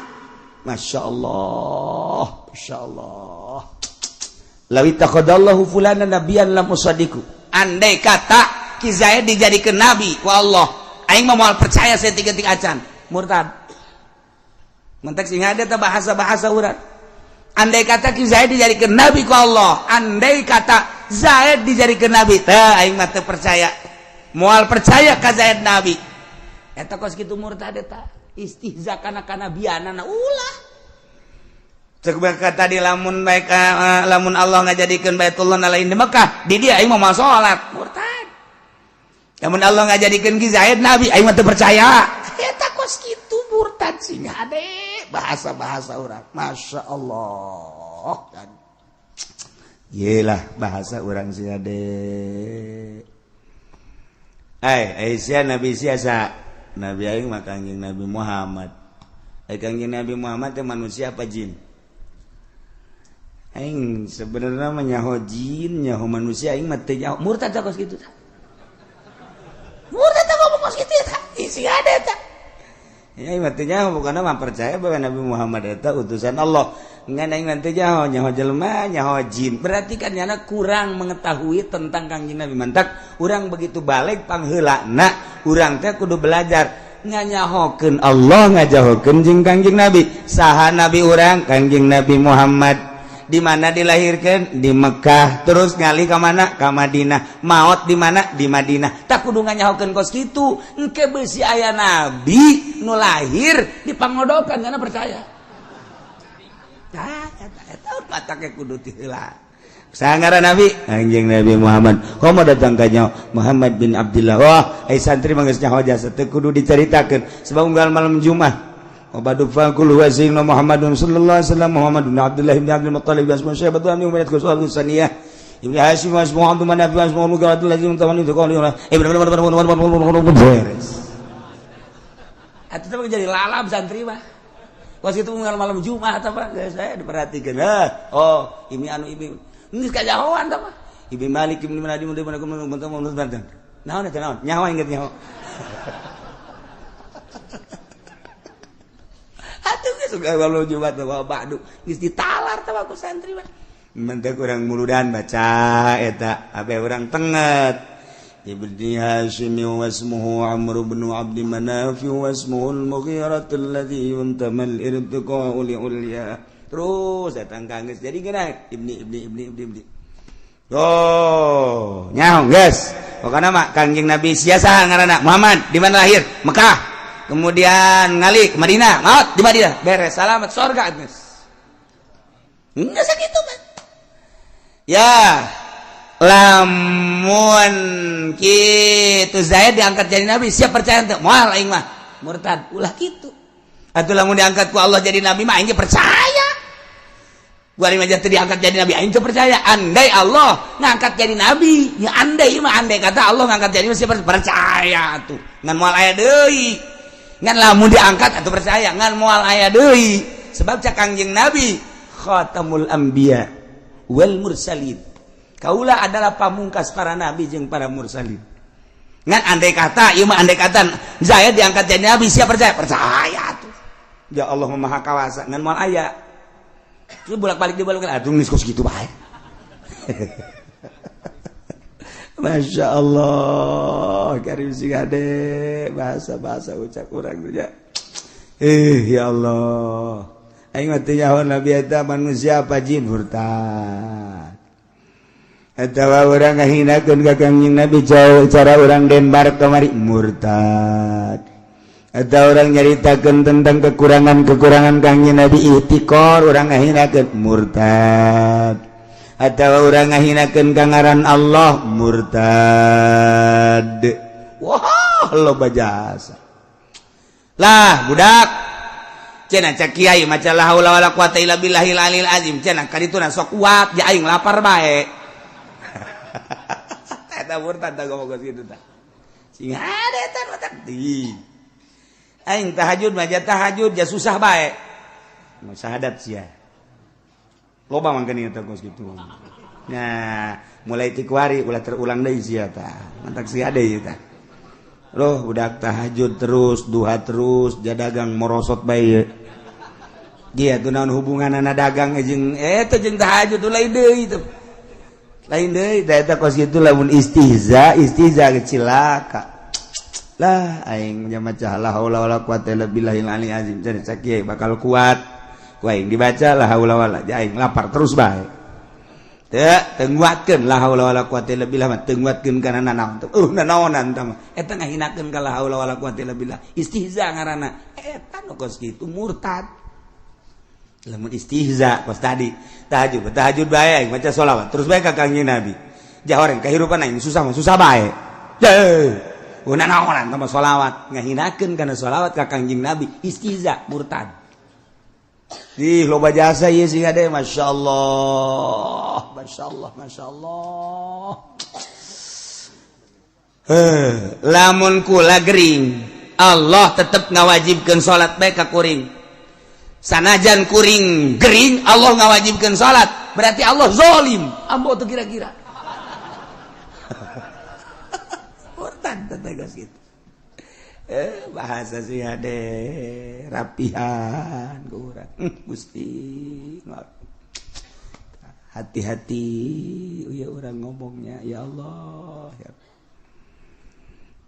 Masya Allah, Masya Allah. Law ittakhadallahu fulana nabiyan lam usaddiqu. Andai kata Ki Zaid dijadikan nabi ku Allah, aing mah moal percaya saya tiga-tiga acan. Murtad. Mentek sing ada bahasa-bahasa urang. Andai kata Ki Zaid dijadikan nabi ku Allah, andai kata Zaid dijadikan nabi teh, aing mah teu percaya, moal percaya ka Zaid nabi. Eta kos kitu murtad eta, istihza kana kanabianana. Ulah. Cek tadi, lamun baik, lamun Allah ngajadikeun Baitullah lain di Mekah, di dia aing mah moal salat. Murtad. Lamun Allah ngajadikeun Ki Zaid nabi, aing mah teu percaya. Eta kos kitu murtad. Sing hade bahasa-bahasa urang, Masya Allah kan. Yelah, bahasa urang sih ade. Eh, Aisyah Nabi siasa Nabi aing mah Kangjeng Nabi Muhammad. Eh, Kangjeng Nabi Muhammad teh manusia apa jin? Aing sebenarnya mah nyaho jin, nyaho manusia aing mah teu nyaho. Murtad kos kitu tah. Murtad tah ngomong kos kitu tah. Isi ada tah. Ya aing mah teu nyaho, bukan mah percaya bahwa Nabi Muhammad eta utusan Allah. Ngan aing mah teu nyaho, nyaho jelema, nyaho jin. Berarti kan nyana kurang mengetahui tentang Kangjeng Nabi. Mantak urang begitu balik pangheulana, urang teh kudu belajar nganyahokeun Allah, ngajahokeun jeung Kangjeng Nabi. Saha nabi urang? Kangjeng Nabi Muhammad. Di mana dilahirkan? Di Mekah. Terus ngali ke mana? Ke Madinah. Maot di mana? Di Madinah. Tak kudu nganyahokeun kos kitu. Engke besi aya nabi nu lahir di Pangodokan, karena percaya. Tah eta eta patake kudu ti heula. Sangara Nabi Anjing Nabi Muhammad. Komo datang ka Muhammad bin Abdullah. Wah, ai santri mah geus nyaho jasa, teu kudu dicaritakeun sebab unggal malam Jumat. Wa badu fa kullu wa sayyidina Muhammadun sallallahu alaihi wasallam Muhammad bin Abdullah bin Abdul Muttalib bin Syaibat bin Umayyah bin Saniyah Ibnu Hashim wa Muhammad bin Manaf wa Muhammad bin Abdul Beres. Atuh teh jadi lalap santri mah. Pas itu malam Jumat apa geus saya diperhatikan. Ah, oh, ini anu ibi geus kajahoan tah mah. Ibi Malik ibnu Manadi mun mun. Naon eta naon? Nyaho inget nyaho. Atuh geus malam Jumat wa ba'du geus ditalar tah ku santri mah. Mentek urang muludan baca eta abe urang tenget. Ibni Hashim wasmuhu Amr bin Abd Manaf wasmuhu al-Mughirah alladhi yuntamal irtiqa'u li ulya. Terus datang kangges jadi gini ibni. Oh, nyaho geus. Pokona mah Kangjeng Nabi sia saha ngaranna? Muhammad. Di mana lahir? Mekah. Kemudian ngali ke Madinah, maut di Madinah. Beres, salamat surga geus. Enggak sakitu mah. Ya, lamun kitu Zaid diangkat jadi nabi, siap percaya teu? Moal aing mah murtad, ulah kitu. Atuh lamun diangkat ku Allah jadi nabi mah aing ge percaya. Gua aing aja teu diangkat jadi nabi aing teu percaya. Andai Allah ngangkat jadi nabi, ya andai mah andai kata Allah ngangkat jadi nabi siap percaya atuh. Ngan moal aya deui. Ngan lamun diangkat atuh percaya, ngan moal aya deui. Sebab cak Kangjeng Nabi khatamul anbiya wal mursalin. Kaula adalah pamungkas para nabi jeung para mursalin. Ngan andai kata, ieu mah andai kata Zaid diangkat jadi nabi, siap percaya? Percaya atuh. Ya Allah Maha Kawasa, ngan moal aya. Itu bolak-balik dibalungkeun, aduh geus kos kitu bae. Masya Allah, karim sing ade bahasa-bahasa ucap urang teh. Ya Allah. Aing mah teu nyaho nabi eta manusia apa jin murtad. Atawa urang ngahinakeun ka Kangjeng Nabi jauh cara urang Denmark kamari murtad. Atawa urang nyaritakeun tentang kekurangan-kekurangan Kangjeng Nabi ihtikor urang ngahinakeun murtad. Atawa urang ngahinakeun ka ngaran Allah murtad. Wah, loba jasa. Lah, budak cenah cak kiai maca la haula wala quwata illa billahil aliyil azim cenah kadituna sok kuat ja aing lapar bae. Eta murtad tah ngomong geus kitu tah. Sing ada eta murtad. Aing tahajud mah ja tahajud ja susah bae. Mau syahadat sia. Loba mangkeun eta geus kitu. Nah, mulai ti kuari ulah terulang deui sia tah. Mantak sia deui tah. Loh, budak tahajud terus, duha terus, ja dagang morosot bae. Dia tuh naon hubunganana dagang jeung eta jeung tahajud lain deui teh. Lain deui tah eta kos kitu lamun istihza, istihza cilaka. Lah aing maca la haula wala quwata illa billahil aliyil azim cenah cak kiai bakal kuat. Ku aing dibaca la haula wala ja aing lapar terus bae. Teu teu nguatkeun la haula wala quwata illa billah mah teu nguatkeun kana nanaon teh. Nanaonan tah mah eta ngahinakeun ka la haula wala quwata illa billah. Istihza ngaranna. Eta nu kos kitu murtad. Lamun istihza kos tadi tahajud tahajud bae aing maca sholawat terus bae ka Kangjeng Nabi. Jahoreng kahirupan aing susah mah susah bae. Deuh. Nanaonan tah mah sholawat ngahinakeun kana sholawat ka Kangjeng Nabi istihza murtad. Ih loba jasa ieu sih ade masyaallah masyaallah masyaallah. Lamun kula gering Allah tetep ngawajibkeun salat bae ka kuring. Sanajan kuring gering Allah ngawajibkeun salat berarti Allah zalim. Ambo tuh kira-kira. Murtad teh geus kitu. Bahasa sih ade rapihan kurang Gusti hati-hati ya orang ngomongnya ya Allah ya.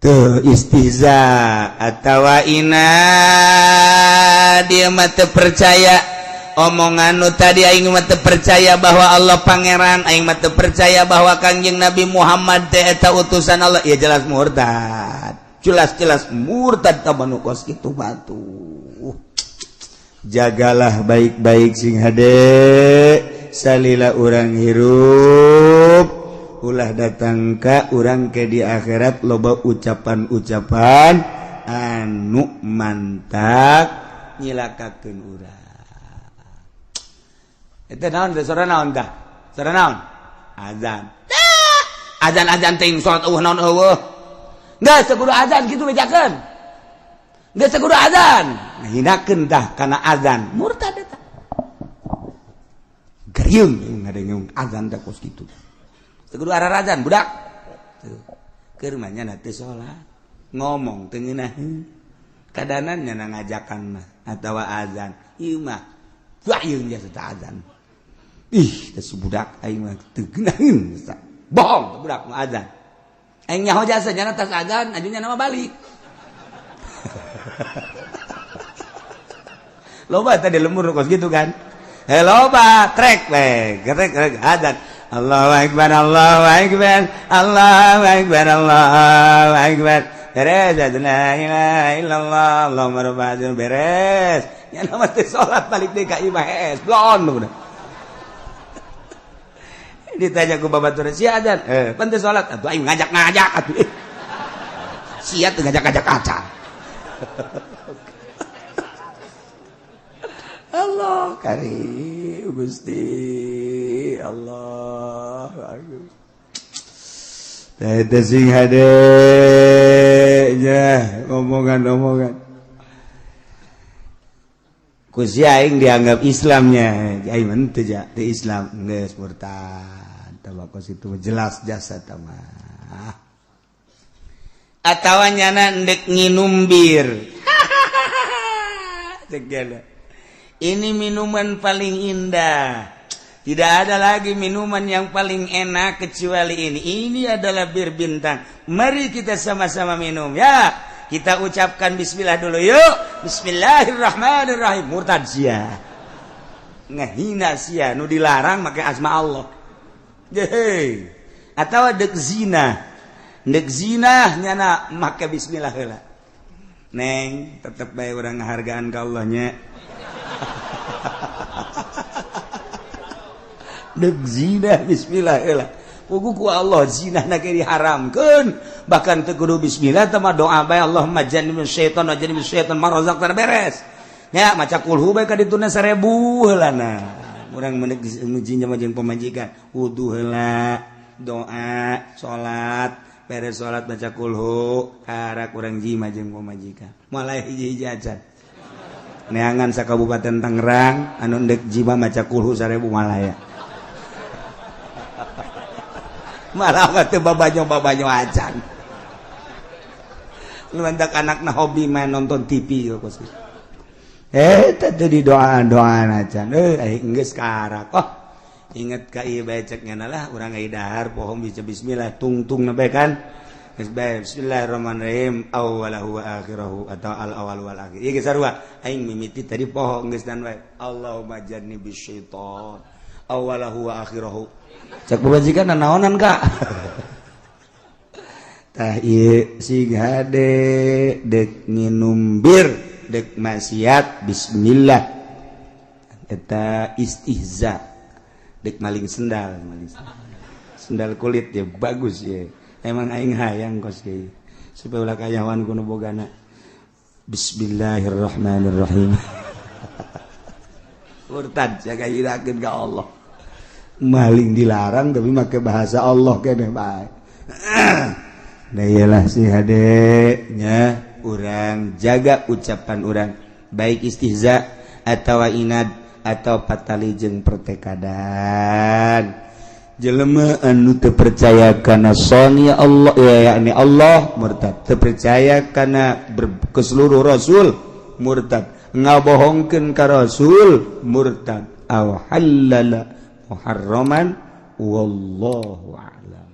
Tuh istihza atawa ina dia mah teu percaya omongan nu tadi aing mah teu percaya bahwa Allah pangeran aing mah teu percaya bahwa Kangjeng Nabi Muhammad teh eta utusan Allah ya jelas murtad. Jelas-jelas murtad tabanu kos kitu batu. Jagalah baik-baik sing hade salila urang hirup ulah datang ka urang ke di akhirat loba ucapan-ucapan anu mantak Nyilakakeun urang. Eta naon teh sora naon tah? Sora naon? Azan. Azan-azan teh salat eueuh naon eueuh. Geus teu kudu azan kitu bejakeun. Geus teu kudu azan. Ngahinakeun tah kana azan. Murtad eta. Gariung ngadenge azan teh kos kitu. Teu kudu ararazan budak. Tuh. Keur mah nya teu salat. Ngomong teu ngeunaheun. Kadanan nya ngajakan mah atawa azan. Ieu mah bayung jasa teh azan. Ih, teh budak aing mah teu geunaheun. Bohong budak mah azan. Aing nyaho jasa nya tas azan, ajunya nama balik. Loba tadi lembur kos gitu kan. Hei loba trek we, trek azan. Allahu akbar, Allahu akbar, Allahu akbar, Allahu akbar. Beres, la ilaha illallah, Allahumma rabbana beres. Nya nama teh salat balik deui ka imah hees, blon udah. Ditanya ku babatur sia azan, pan teu salat, atuh aing ngajak-ngajak atuh. Sia teu ngajak-ngajak acan. Allah karim Gusti Allah agung. Teh sing hade nya omongan-omongan. Ku si aing dianggap Islamnya, aing mah teu teu Islam geus murtad. Tah kos itu jelas jasa tah mah. Atawa nyana endek nginum bir. Cek jana. Ini minuman paling indah. Tidak ada lagi minuman yang paling enak kecuali ini. Ini adalah bir bintang. Mari kita sama-sama minum ya. Kita ucapkan bismillah dulu yuk. Bismillahirrahmanirrahim. Murtad sia. Ngehina sia nu dilarang make asma Allah. Hei. Atau dek zina. Dek zina nyana make bismillah heula. Neng, tetep bae urang ngahargaan ka Allah nya. Dek zina bismillah heula. Pugu ku Allah zina na ge diharamkeun. Bahkan teu kudu bismillah teh mah doa bae Allahumma jannibna syaitan wa jannibna syaitan ma razaqtana beres. Nya maca kulhu bae ka dituna 1000 heulana. Urang menek jinjama jeung pamajikan wudu heula, doa, salat, beres salat baca kulhu, karak urang jima jeung pamajikan. Mulai hiji-hiji acan. Neangan sa Kabupaten Tangerang anu ndek jima maca kulhu 1000 malaya. Malah mah teu babanyo-babanyo acan. Lu hendak anakna hobi main nonton TV kos. Teh teu di doa-doaan acan. Aing geus karak. Oh, inget ka ieu bae cek nya lah urang ai dahar pohon bisa bismillah tungtung na bae kan. Geus bae bismillahirrahmanirrahim awwalahu wa akhirahu atau al awal wal akhir. Ieu geus sarua. Aing mimiti tadi poho geus dan bae. Allahumma jannibis syaitan awwalahu wa akhirahu. Cek pamajikan nanaonan kak. Tah ieu sing hade dek nginum bir dek maksiat bismillah eta istihza dek maling sendal, maling sendal, sendal kulit ya bagus ya. Emang aing hayang kos kieu supaya ulah kayawan ku nu bogana. Bismillahirrahmanirrahim. Murtad jaga hirakeun ka Allah. Maling dilarang tapi make bahasa Allah keneh bae. Nah iyalah si hade nya urang jaga ucapan urang baik istihza atau inad atau patali jeung pertekadan. Jelema anu teu percaya kana soni Allah ya yakni Allah murtad, teu percaya kana ke seluruh rasul murtad, ngabohongkeun ka rasul murtad, aw halala muharraman wallahu a'lam.